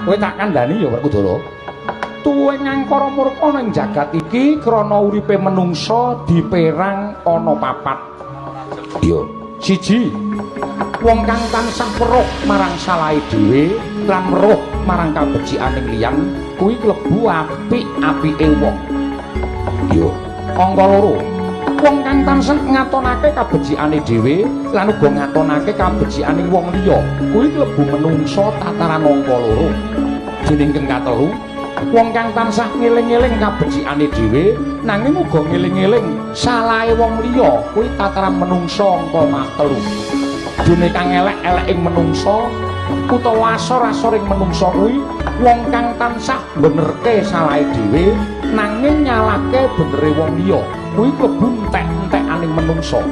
Kowe tak kandhani ya, Werkudara. Tuwuhing angkara murka ning jagat iki krana uripe menungsa diperang ana papat. Iya. Siji, wong kang tansah weruh marang salahe dhewe lan weruh marang kabecikaning liyan kuwi klebu apik-apike wong. Iya. Angka loro, wong kang tansah ngatonake kabecikane dhewe lan uga ngatonake kabecikane wong liya kuwi klebu menungsa tataran angka loro. Dening kang katelu, wong kang tansah ngeling-eling kabecikane dhewe nanging uga ngeling-eling salahe wong liya kuwi tataran menungsa angka telu. Dene kang elek-eleking menungsa utawa asor-asoring menungsa kuwi wong kang tansah benerke salahe dhewe nanging nyalahke benere wong liya kuwi klebu entek-entekaning menungsa.